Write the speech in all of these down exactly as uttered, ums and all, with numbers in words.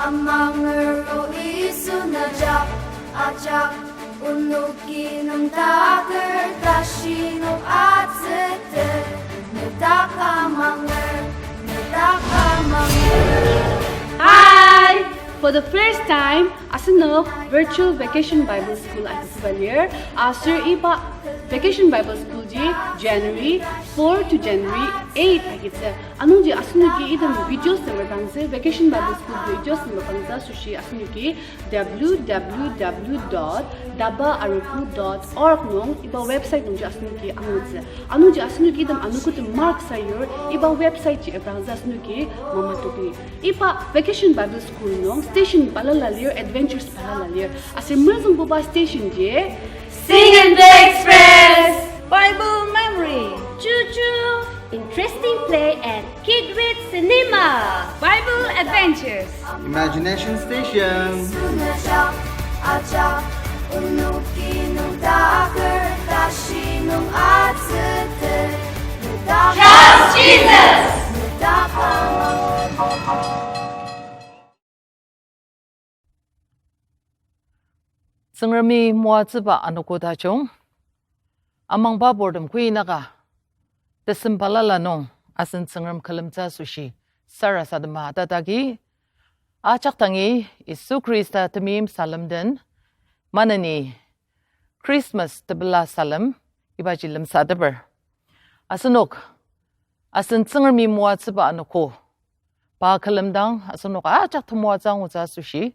Amanger o Yisu nejak ajak, onoki nüngdaker tashi nung atsütet, nedak amanger, nedak amanger. Hi! For the first time, asenok Virtual Vacation Bible School agütsüba lir, aser iba Vacation Bible School ji January four to January eight agitsü. Anungji asenoki item videos nem reprangtsü, Vacation Bible School videos nem reprangtsü asoshi asenoki W W W dot daba arogo dot org nung iba website nungji asenoki angutsü. Anungji asenoki item anogotem mark sayur, iba website ji reprangtsü asenoki mamatokli. Iba Vacation Bible School nung station balala lir, adventures balala lir. Aser mezüngbuba station ji Sing and Play Express, Bible Memory, Choo Choo, Interesting Play and Kid with Cinema, Bible Adventures, Imagination Station, Sunajak Ajak, onoki nüngdaker tashi nung atsütet, Trust Jesus. Tsüngremi moatsüba anogo tajung, amangba purtem kuinaka, tesem balala nung asen Tsüngrem külemtsü asoshi sarasadema tatagi, ajak dangi Yisu Khrista temeim salem den, maneni Christmas tepela salem ibaji lemsateper. Asenok, asen Tsüngremi moatsüba anogo, pa külemdang asenok ajak temoatsü angutsü asoshi,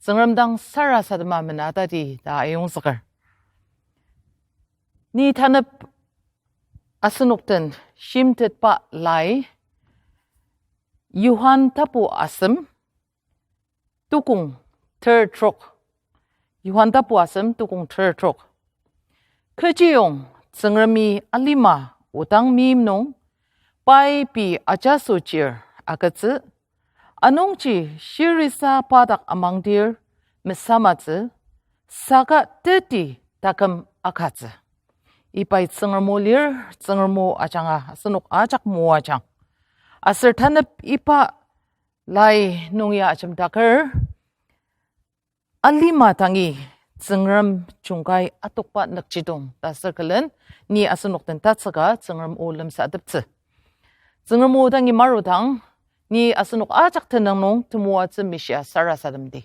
Tsüngrem dang sarasadema menatati ta ayongzüker. Ni tanep asenok den shimtetba lai, Johan tapu asem, tukong ter trok. Johan tapu asem tukong ter trok. Kechiyong Tsüngremi alima odang meim nung, pai pei ajaso chir agütsü, anungji shirisa pa dak amangdir mesamatsü, saka teti taküm akatsü. Ibai Tsüngrem o lir, Tsüngrem o ajanga asenok ajak moajang. Aser tanep iba lai nung ya ajemdaker, alima dangi Tsüngrem jungkai atokba nükjidong ta sür külen, ni asenok den tatsüka Tsüngrem o lemsateptsü. Tsüngrem o dangi marudang, ni asenok ajak tenüng nung temoatsü mishia sarasademdi.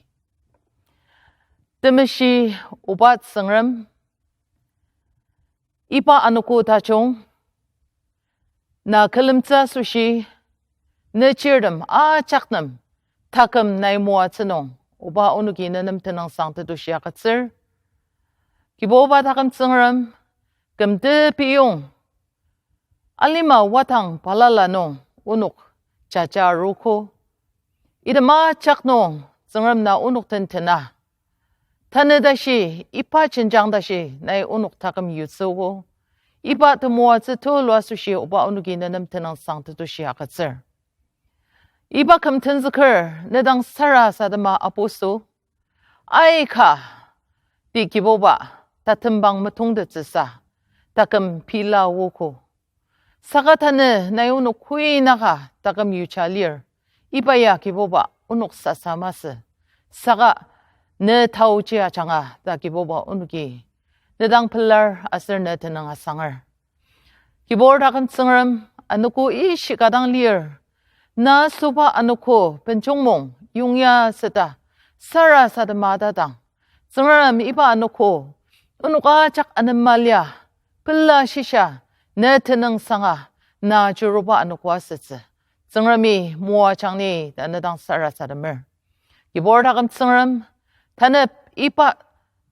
Temeshi oba Tsüngrem, iba anogo tajung, na külemtsü asoshi, ne chirtem ajak nem taküm nai moatsü nung, oba onoki ne nem tenüngsang tetushi agütsür. Kibuba taküm Tsüngrem, kümtepiyong, alima wadang balala nung onok jaja arogo. Item ajak nung Tsüngrem na onok den tena. Tanü tashi, iba jenjang tashi, nai onok taküm yutsüogo. Iba temoatsü tulu asoshi oba onoki ne nem tenüngsang tetushi agütsür. Iba küm tenzüker, ne dang sarasadema apuso. Aika, ti Kibuba, tatembang metongtettsüsa, taküm pila ogo. Saka tanü nai onok kuinaka taküm yuja lir. Iba ya Kibuba onok sasa masü. Saka ne taoji ajanga ta Kibuba onoki ne dang pelar aser ne tenüng asanger. Kibur taküm Tsüngrem, anogo ishika dang lir. Na süba anogo benjongmong yongya süta sarasadema tatang, Tsüngrem iba anogo onok ajak anema lia, pela shisha, ne tenüngsanga, na jüruba anogo asütsü. Tsüngremi moajang ni ta ne dang sarasademer. Kibur taküm Tsüngrem, tanep iba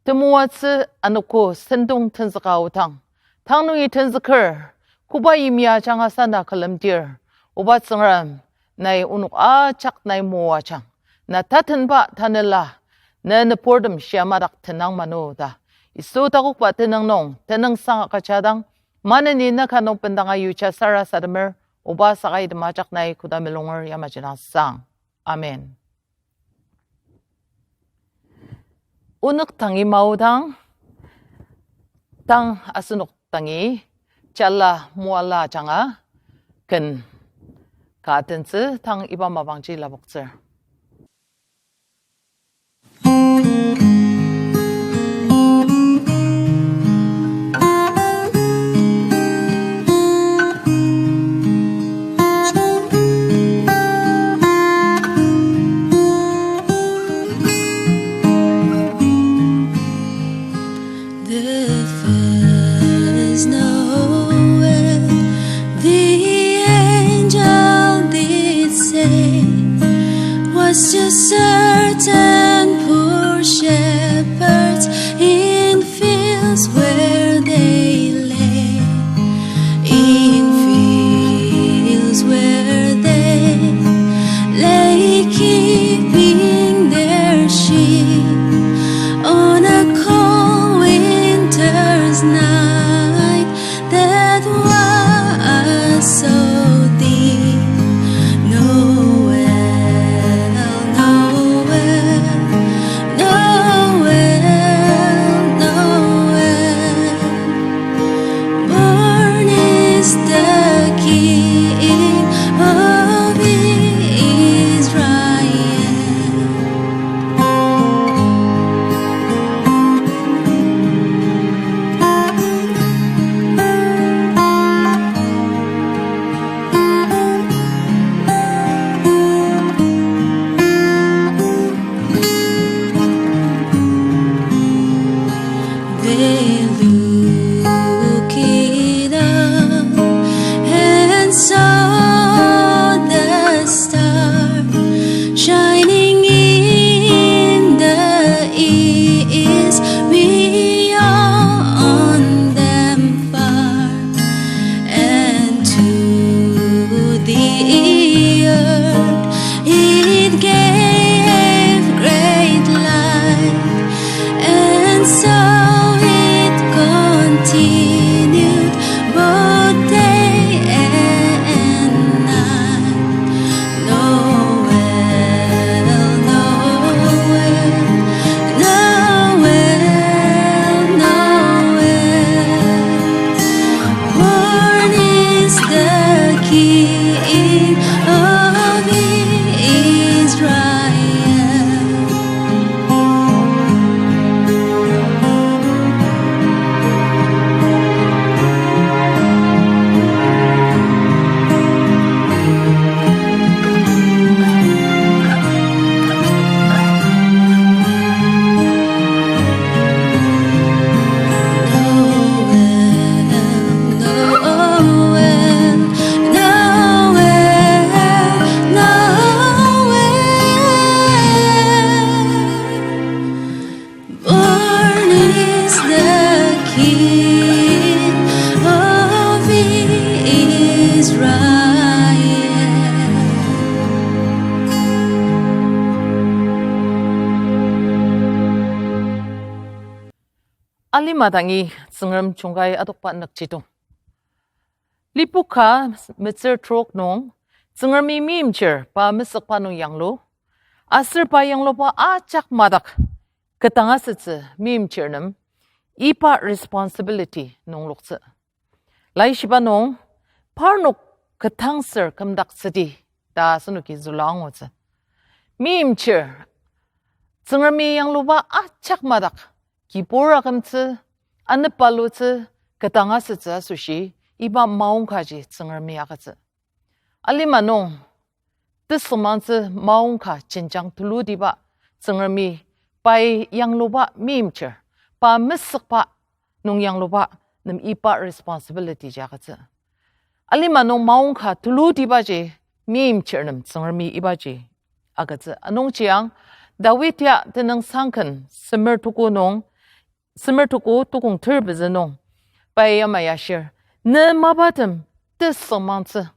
temoatsü anogo sentong tenzüka odang, tang nungi tenzüker, koba yimya ajanga sa na külemdir, oba Tsüngrem, nai onok ajak nai moajang. Na tatenba tanela, ne nüburtem shia madak tenang manu ta, Yisu takokba tenüng nung tenüngsang agüjadang, maneni ne ka nung bendanga yuja sarasademer, oba saka item ajak nai koda melunger yamaji dang sang. Amen. Onok dangi maodang, tang asenok dangi jala moala ajanga ken ka tentsü, tang iba mapangji lapoktsür. Alima dangi Tsüngrem jungkai adokba nükjidong. Lipok ka metsür trok nung, Tsüngremi meimchir pa mesükba nung yanglu, aser pa yangluba ajak madak ketdang asütsü meimchir nem iba responsibility nungloktsü. Laishiba nung, parnok ketdangser kümdaktsüdi ta asenoki zülua angutsü. Meimchir, Tsüngremi yangluba ajak madak, kibur akümtsü, anepalutsü, ketdang asütsü asoshi, iba maongkaji Tsüngremi agütsü. Alima nung, tesümangtsü maongka jenjang tulutiba Tsüngremi pai yangluba meimchir, pa mesükba nung yangluba nem iba responsibility ji agütsü. Alima nung maongka tulutibaji meimchir nem Tsüngremi ibaji agütsü. Anungji ang Dawid ya tenüngsang ken semer tuku nung, semer tuku tukong ter pezü nung, pai yamai ashir, ne mapatem tesümangtsü.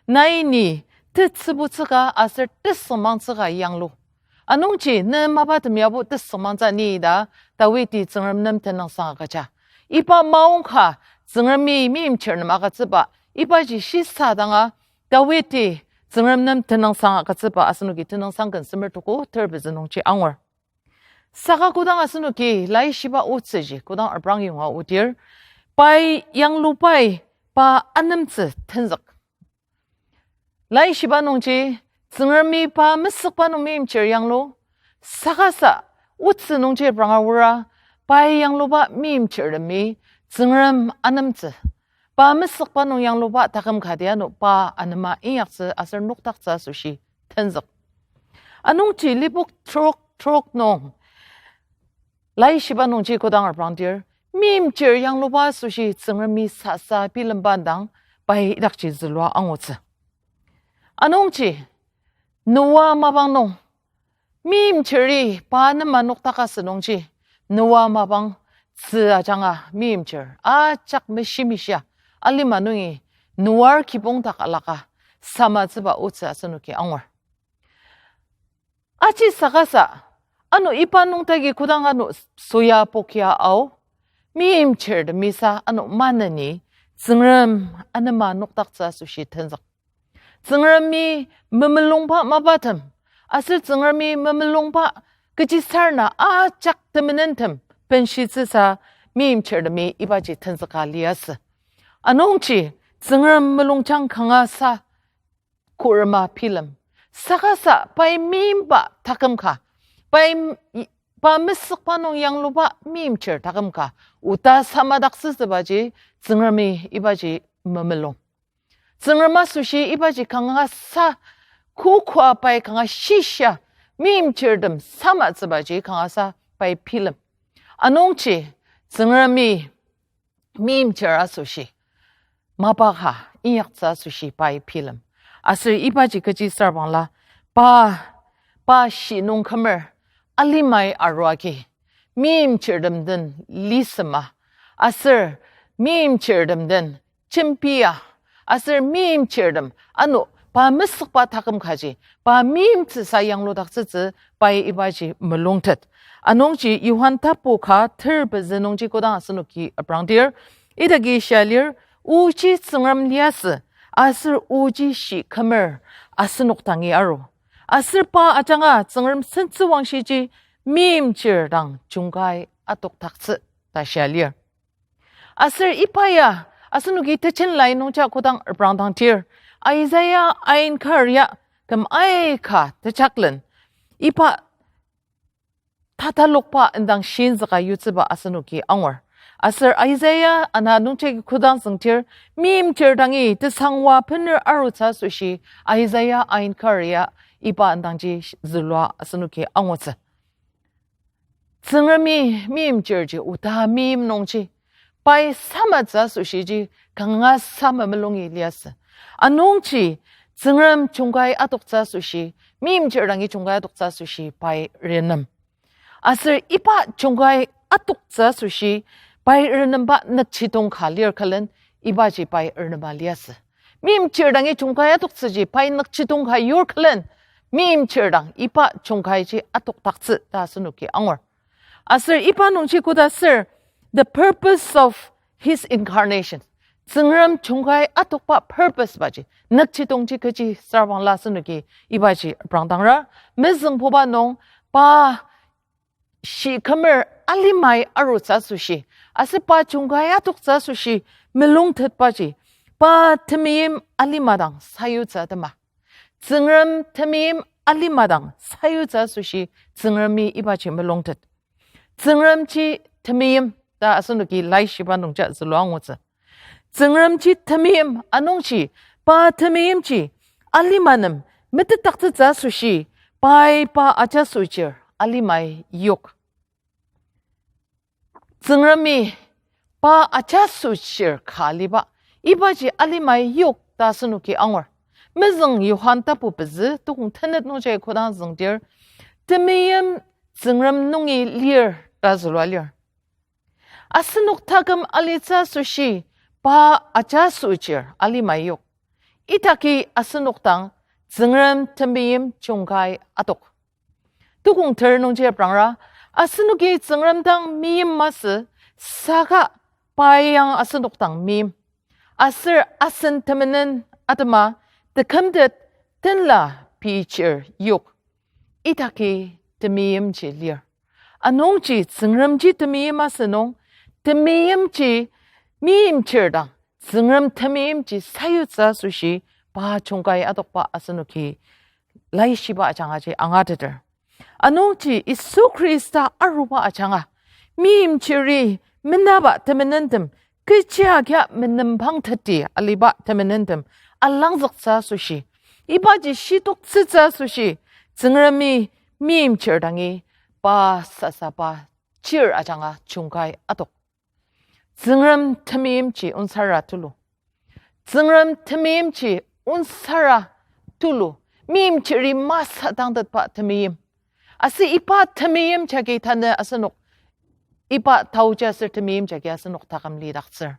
Nai ni tetsübutsüka aser tesümangtsüka yanglu. Anungji ne mapatem yabo tesümangtsü ni ta Dawidi Tsüngrem nem tenüngsang agüja. Iba maongka Tsüngremi meimchir nem agütsüba, ibaji shisadanga Dawidi Tsüngrem nem tenüngsang agütsüba asenoki tenüngsang ken semer tuku ter pezü nungji angur. Saka kodang asenoki laishiba otsüji kodang aprang yonga odir, pai yanglubai pa anemtsü tenzük. Laishiba nungji, Tsüngremi pa mesükba nung meimchir yanglu, sakasa otsü nungji apranga aora, pai yangluba meimchirtemi Tsüngrem anemtsü. Pa mesükba nung yangluba taküm kati ano pa anema inyaktsü aser nokdaktsü asoshi tenzük. Anungji Lipok trok trok nung, laishiba nungji kodang aprangdir, meimchir yangluba asoshi Tsüngremi sasa bilemba indang pai idakji zülua angutsü. Anungji, Noa mapang nung, meimchiri pa anema nokdaka asü nungji, Noa mapang tzü ajanga meimchir ajak meshimeshia, alima nungi Noar kibong dak alaka samatsüba otsü asenoki angur. Aji sakasa, ano iba nung tagi kodang ano soya pokya ao, meimchirtemisa ano maneni Tsüngrem anema nokdaktsü asoshi tenzük. Tsüngremi memulungba mapatem, aser Tsüngremi memulungba kechisarena ajak temenentem benshitsüsa meimchirtemi ibaji tenzüka liasü. Anungji Tsüngrem mulungjang kangasa kurema bilem. Sakasa pai meimba taküm ka, pai m-, pa mesükba nung yangluba meimchir taküm ka, oda samadaktsütsübaji Tsüngremi ibaji memulung. Tsüngrem asoshi ibaji kangasa kokwa pai kanga shishia meimchirtem samatsübaji kangasa pai bilem. Anungji Tsüngremi meimchir asoshi mapa ka inyaktsü asoshi pai bilem. Aser ibaji kechisarbangla pa, pa shinung kümer alimai arua agi meimchirtem den lisema, aser meimchirtem den jembia, aser meimchirtem ano pa mesükba taküm kaji pa meimtsüsa yangludaktsütsü pai ibaji mulungtet. Anungji Johan tapu ka ter pezü nungji kodang asenoki aprangdir, idagi shia lir, oji Tsüngrem liasü, aser oji shi kümer asenok dangi aru. Aser pa ajanga Tsüngrem sentsüwangshiji meimchir dang jungkai adokdaktsü ta shia lir. Aser iba ya, asenoki tejen lai nungja kodang reprangdangdir, Isaiah ain kar ya küm aika tejaklen, iba tatalokba indang shinzüka yutsüba asenoki angur. Aser Isaiah ana nungjagi kodang züngdir, meimchir dangi tesangwa bener arutsü asoshi Isaiah ain kar ya iba indangji zülua asenoki angutsü. Tsüngremi meimchirji oda meim nungji, pai samatsü asoshiji kanga sama mulungi liasü. Anungji Tsüngrem jungkai adoktsü asoshi, meimchir dangi jungkai adoktsü asoshi pai renem. Aser iba jungkai adoktsü asoshi pai renemba nükjidong ka lir külen ibaji pai renema liasü. Meimchir dangi jungkai adoktsüji, pai nükjidong ka yur külen, meimchir dang iba jungkaiji adokdaktsü ta asenoki angur. Aser iba nungji koda sür, the purpose of his incarnation. Tsüngrem jungkai adokba purpose baji, nükjidongji kechi sarbangla asenoki ibaji prangdangra, mezüngbuba nung pa shikümer alimai arutsü asoshi, aser pa jungkai adoktsü asoshi, melungtetbaji, pa temeim alima dang sayutsü atema. Tsüngrem temeim alima dang sayutsü asoshi, Tsüngremi ibaji melungtet. Tsüngremji temeim ta asenoki laishiba nungji zülua angutsü. Tsüngremji temeim anungji, pa temeimji alima nem metetdaktsütsü asoshi, pai pa ajasochir alimai yok. Tsüngremi pa ajasochir ka aliba, ibaji alimai yok ta asenoki angur. Mezüng Johan tapu pezü tukong tenet nungji kodang züngdir, temeim Tsüngrem nungi lir ta zülua lir. Asenok taküm alitsü asoshi pa ajasochir alimai yok. Idaki asenok dang Tsüngrem temeim jungkai adok. Tukong ter nungji aprangra, asenoki Tsüngrem dang meim masü, saka pa yang asenok dang meim. Aser asen temenen atema tekümtet tenla pei chir yok. Idaki temeimji lir. Anungji Tsüngremji temeim asü nung, temeimji meimchir dang, Tsüngrem temeimji sayutsü asoshi pa jungkai adokba asenoki laishiba ajangaji angateter. Anungji Yisu Khrista aruba ajanga, meimchiri menaba temenentem, kechi agia menembangteti aliba temenentem alangzüktsü asoshi, ibaji shitoktsütsü asoshi, Tsüngremi meimchir dangi pa sasaba chir ajanga jungkai adok. Tsüngrem temeimji onsara tulu. Tsüngrem temeimji onsara tulu. Meimchiri masadangtetba temeim. Aser iba temeim jagi tanü asenok, iba taoji aser temeim jagi asenok taküm lidaktsür.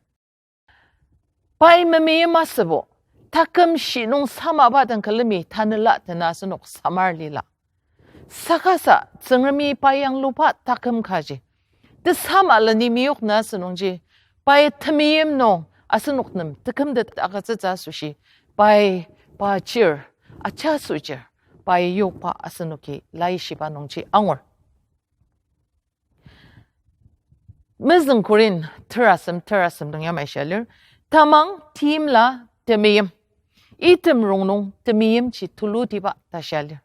Pai memeim asübo, taküm shi nung samaba den külemi tanela tena asenok samar lila. Sakasa Tsüngremi pai yangluba taküm kaji, tesama leni meyokna asünungji, pai temeim nung asenok nem tekümtet agütsütsü asoshi, pai pa chir, ajasochir, pai yokba asenoki laishiba nungji angur. Mezüng Korin terasem, terasem nung yamai shia lir. Tamang timla temeim, item rongnung temeimji tulutiba ta shia lir.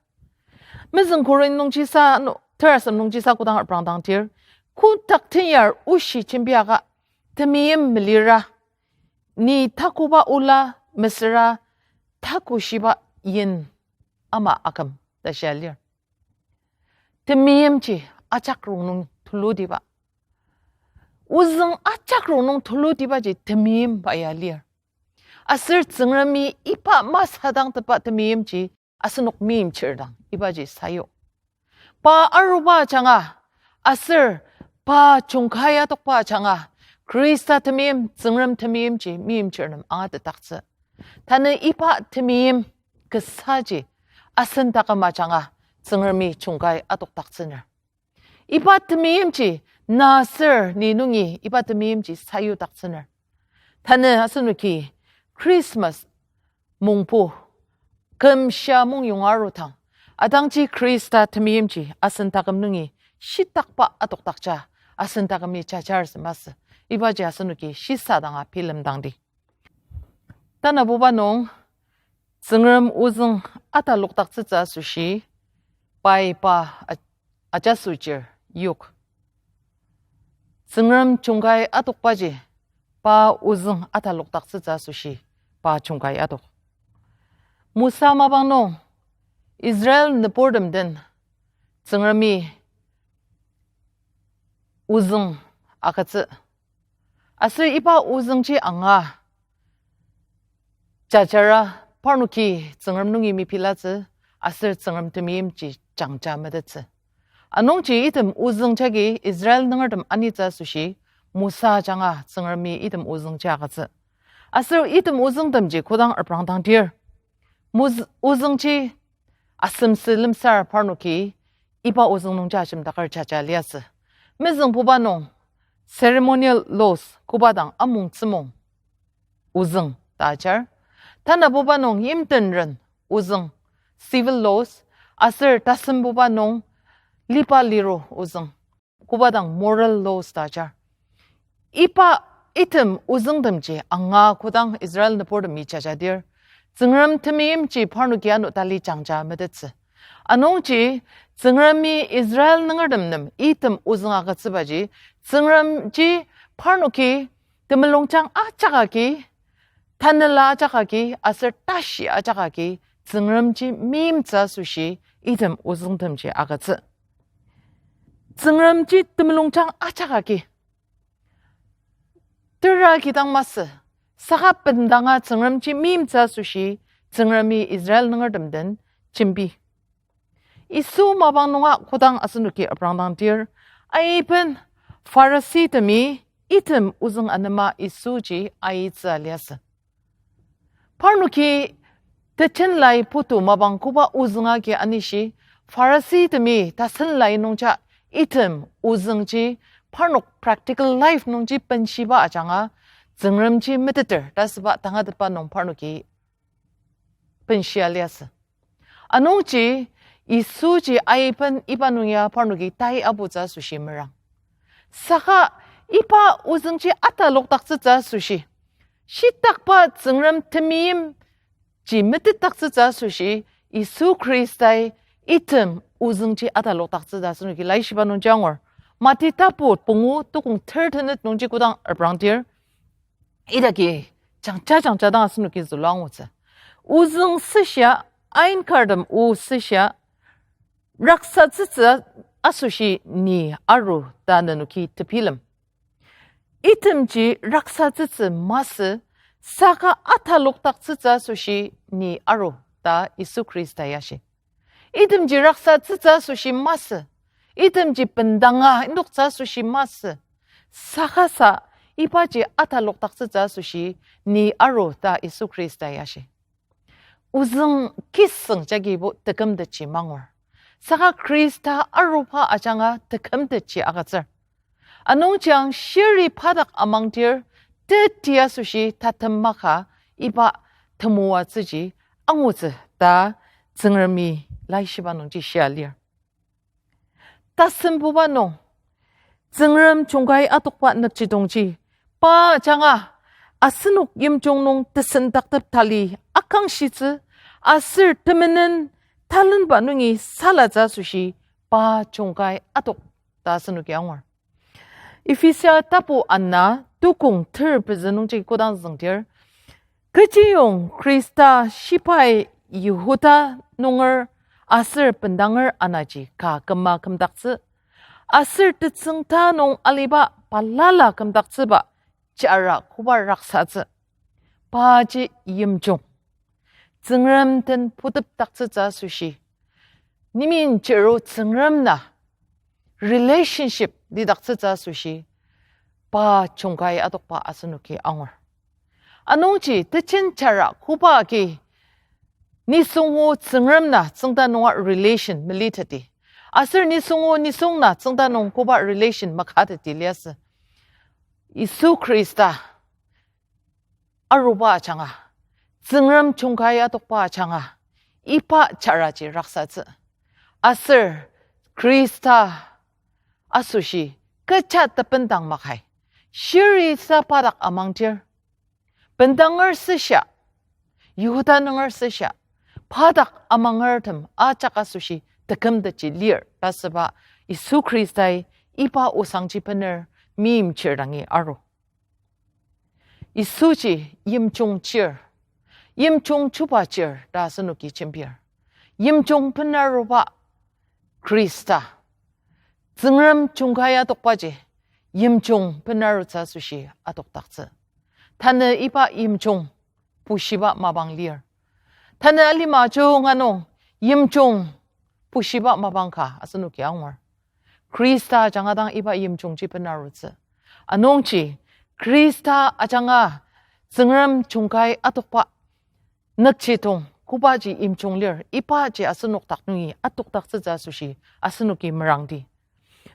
Mezüng Korin nungjisa, no, terasem nungjisa kodang aprangdangdir, kotak tenyar oshi jembiaka temeim melira, ni takoba ola mesüra takoshiba yin ama aküm ta shia lir. Temeimji ajak rongnung tulutiba. Ozüng ajak rongnung tulutibaji temeimba ya lir. Aser Tsüngremi iba masadangtetba temeimji asenok meimchir dang ibaji sayu. Pa aruba ajanga, aser pa jungkai adokba ajanga, Khrista temeim, Tsüngrem temeimji meimchir nem angatetdaktsü. Tanü iba temeim kasaji asen taküm ajanga Tsüngremi jungkai adokdaktsüner. Iba temeimji na aser ni nungi iba temeimji sayudaktsüner. Tanü asenoki Christmas mongpu kümshia mongyonga arudang, atangji Khrista temeimji asen taküm nungi shitakba adokdakja asen takümi jajar sü masü. Ibaji asenoki shisadanga bilemdangdi. Tanabuba nung, Tsüngrem ozüng atalokdaktsütsü asoshi, pai pa a-, ajasochir yok. Tsüngrem jungkai adokbaji, pa ozüng atalokdaktsütsü asoshi, pa jungkai adok. Mosa mapang nung, Israel nüburtem den, Tsüngremi ozüng agütsü. Aser iba ozüngji anga jajara parnoki Tsüngrem nungi mepilatsü, aser Tsüngrem temeimji jangja metettsü. Anungji item ozüng jagi Israel nungertem anitsü asoshi, Mosa ajanga Tsüngremi item ozüngji agütsü. Aser item ozüngtemji kodang reprangdangdir, muz-, ozüngji asemsü lemsar parnoki iba ozüng nungji ajemdaker jaja liasü. Mezüngbuba nung ceremonial laws, koba dang amongtsümong ozüng ta ajar. Tanabuba nung yimtenren ozüng, civil laws, aser tasembuba nung liba liru ozüng, koba dang moral laws ta ajar. Iba item ozüngtemji anga kodang Israel nüburtemi jajadir, Tsüngrem temeimji parnoki ano tali jangja metettsü. Anungji Tsüngremi Israel nungertem nem item ozüng agütsübaji, Tsüngremji parnoki temulungjang ajak agi, tanela ajak agi, aser tashi ajak agi, Tsüngremji meimtsü asoshi item ozüngtemji agütsü. Tsüngremji temulungjang ajak agi, tera kidang masü, saka bendanga Tsüngremji meimtsü asoshi Tsüngremi Israel nungertem den jembi. Yisu mapang nunga kodang asenoki aprangdangdir, aiben Pharisee temi item ozüng anema Yisuji aitsü aliasü. Parnoki tejen lai putu mapang koba ozüng agi anishi, Pharisee temi tasen lai nungja item ozüngji parnok practical life nungji benshiba ajanga, Tsüngremji meteter ta asüba tangatetba nung parnoki benshia liasü. Anungji Yisuji aiben iba nung ya parnoki tai aputsü asoshi merang. Saka iba ozüngji atalokdaktsütsü asoshi, shitakba Tsüngrem temeimji metetdaktsütsü asoshi, Yisu Khristai item ozüngji atalokdaktsü ta asenoki laishiba nungji angur. Mati tapu pungu tukong ter tenet nungji kodang aprangdir, idaki jangja jangja dang asenoki zülua angutsü. Ozüng süshia, ain kartem o süshia, raksatsütsü asoshi ni aru ta nenoki tebilem. Itemji raksatsütsü masü, saka atalokdaktsütsü asoshi ni aru ta Yisu Khrista ya shi. Itemji raksatsütsü asoshi masü, itemji bendanga indoktsü asoshi masü, saka sa ibaji atalokdaktsütsü asoshi ni aru ta Yisu Khrista ya shi. Ozüng kisüng jagibo tekümtetji mangur. Saka Khrista aruba ajanga tekümtetji agütsür. Anungji ang shiri pa dak amangdir, teti asoshi tatem maka iba temoatsüji angutsü ta Tsüngremi laishiba nungji shia lir. Tasembuba nung, Tsüngrem jungkai adokba nükjidongji, pa ajanga asenok yimjung nung tesendaktep tali akangshitsü, aser temenen talenba nungi salatsü asoshi pa jungkai adok ta asenoki angur. Ephesia tapu ana tukong ter pezü nungji kodang züngdir, kechiyong Khrista shibai Yihuda nunger aser bendanger anaji ka küma kümdaktsü, aser tetsüngta nung aliba balala kümdaktsüba jara koba raksatsü. Paji yimjung, Tsüngrem den putepdaktsütsü asoshi, nimin jero Tsüngrem na relationship lidaktsütsü asoshi, pa jungkai adokba asenoki angur. Anungji tejen jara koba agi nisung o Tsüngrem na tsüngda nunga relation meliteti, aser nisung o nisung na tsüngda nung koba relation makateti liasü. Yisu Khrista aruba ajanga, Tsüngrem jungkai adokba ajanga, iba jaraji raksatsü. Aser Khrista asoshi kecha tebendang makai, shirisa pa dak amangdir, bendanger süshia, Yihuda nunger süshia, pa dak amangertem ajak asoshi tekümtetji lir ta asüba Yisu Khristai iba osangji bener meimchir dangi aru. Yisuji yimjung chir, yimjung chuba chir ta asenoki jembir. Yimjung benaruba Khrista, Tsüngrem jungkai adokbaji yimjung benarutsü asoshi adokdaktsü. Tanü iba yimjung pushiba mapang lir. Tanü alima junga nung yimjung pushiba mapang ka asenoki angur. Khrista ajanga dang iba yimjungji benarutsü. Anungji Khrista ajanga Tsüngrem jungkai adokba nükjidong kobaji imjung lir, ibaji asenok dak nungi adokdaktsütsü asoshi asenoki merangdi.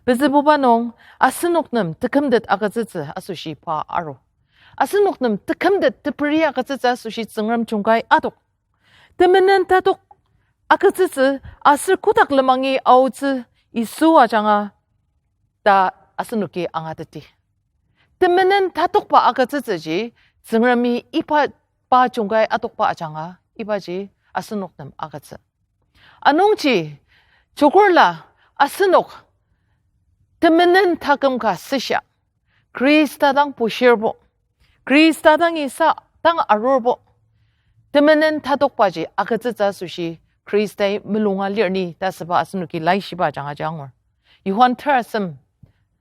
Pezübuba nung asenok nem tekümtet agütsütsü asoshi pa aru. Asenok nem tekümtet teperi agütsütsü asoshi Tsüngrem jungkai adok. Temenen tatok agütsütsü aser kotak lemangi aotsü Yisu ajanga ta asenoki angateti. Temenen tatokba agütsütsüji Tsüngremi iba pa jungkai adokba ajanga ibaji asenok nem agütsü. Anungji, jokurla asenok temenen taküm ka süshia, Khrista dang bushirbo, Khrista dangi sa dang arurbo, temenen tatokbaji agütsütsü asoshi Khristai mulunga lir ni ta süba asenoki laishiba ajanga angur. Johan terasem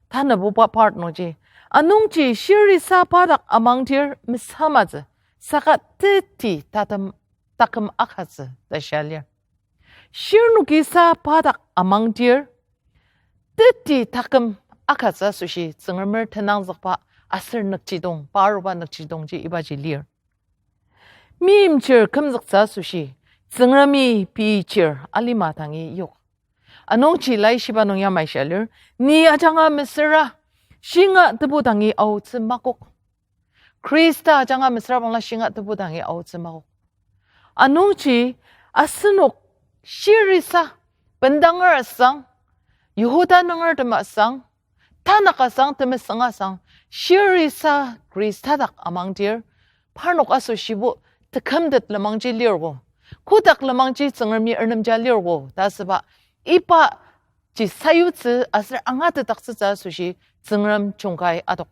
tanabuba part nungji, anungji shirisa pa dak amangdir mesamatsü, saka teti tatem taküm akatsü ta shia lir. Shirnokisa pa dak amangdir, teti taküm akatsü asoshi Tsüngremer tenangzükba aser nükjidong, pa aruba nükjidongji ibaji lir. Meimchir kümzüktsü asoshi Tsüngremi pei chir alima dangi yok. Anungji laishiba nung yamai shia lir, ni ajanga mesüra shinga tebu dangi aotsü makok. Khrista ajanga mesüra bangla shinga tebu dangi aotsü makok. Anungji asenok shirisa, bendanger asang, Yihuda nungertem asang, tanak asang, temesüng asang, shirisa Khrista dak amangdir, parnok asoshibo tekümtet lenmangji lirgo, kotak lenmangji Tsüngremi ernemja lirgo ta süba ibaji sayutsü aser angatetdaktsütsü asoshi Tsüngrem jungkai adok.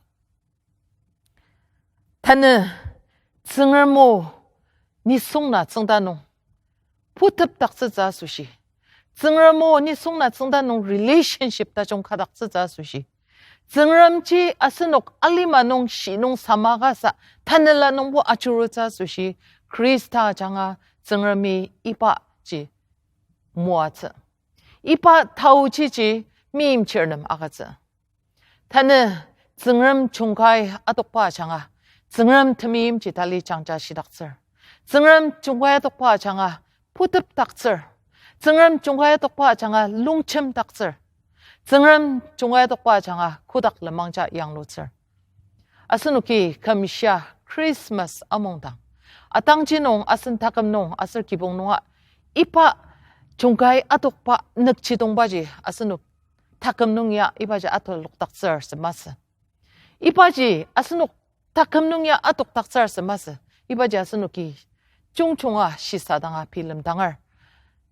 Tanü Tsüngrem o nisung na tsüngda nung putepdaktsütsü asoshi, Tsüngrem o nisung na tsüngda nung relationship tajung kadaktsütsü asoshi, Tsüngremji asenok alima nung shi nung samakasa tanela nungbo ajurutsü asoshi, Khrista ajanga Tsüngremi ibaji moatsü. Iba taochiji meimchir nem agütsü. Tanü Tsüngrem jungkai adokba ajanga, Tsüngrem temeimji tali jangja shidaktsür. Tsüngrem jungkai adokba ajanga putepdaktsür. Tsüngrem jungkai adokba ajanga longchimdaktsür. Tsüngrem jungkai adokba ajanga kotak lenmangja yanglutsür. Asenoki kümshia Christmas amungdang, atangji nung, asen taküm nung aser kibong nunga iba jungkai adokba nükjidongbaji asenok taküm nung ya ibaji atalokdaktsür sü masü. Ibaji asenok taküm nung ya adokdaktsür sü masü. Ibaji asenoki jungjunga shisadanga bilemdanger.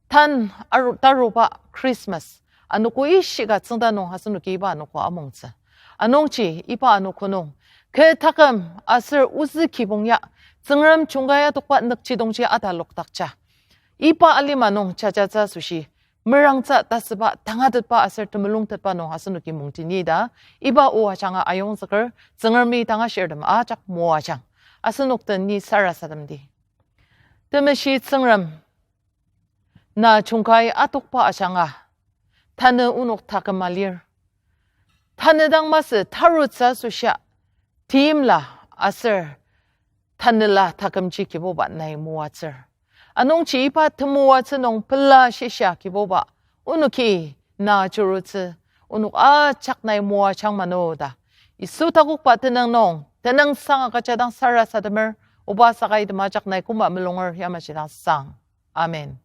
Tan aru-, taruba Christmas anogo ishika tsüngda nung asenoki iba anogo amongtsü. Anungji iba anogo nung kü taküm aser ozü kibong ya Tsüngrem jungkai adokba nükjidongji atalokdakja, iba alima nung jajatsü asoshi merangtsü ta süba tangatetba aser temulungtetba nung asenoki mungtini ta iba o ajanga ayongzüker. Tsüngremi tangashirtem ajak moajang. Asenok den ni sarasademdi. Temeshi Tsüngrem, na jungkai adokba ajanga tanü onok taküm alir. Tanü dang masü tarutsü asoshia, timla aser tanela takümji Kibuba nai moatsür. Anungji iba temoatsü nung pela shishia Kibuba, onoki na ajurutsü, onok ajak nai moajang mano ta Yisu takokba tenüng nung tenüngsang agüjadang sarasademer, oba saka item ajak nai koma mulunger yamajidang sang. Amen.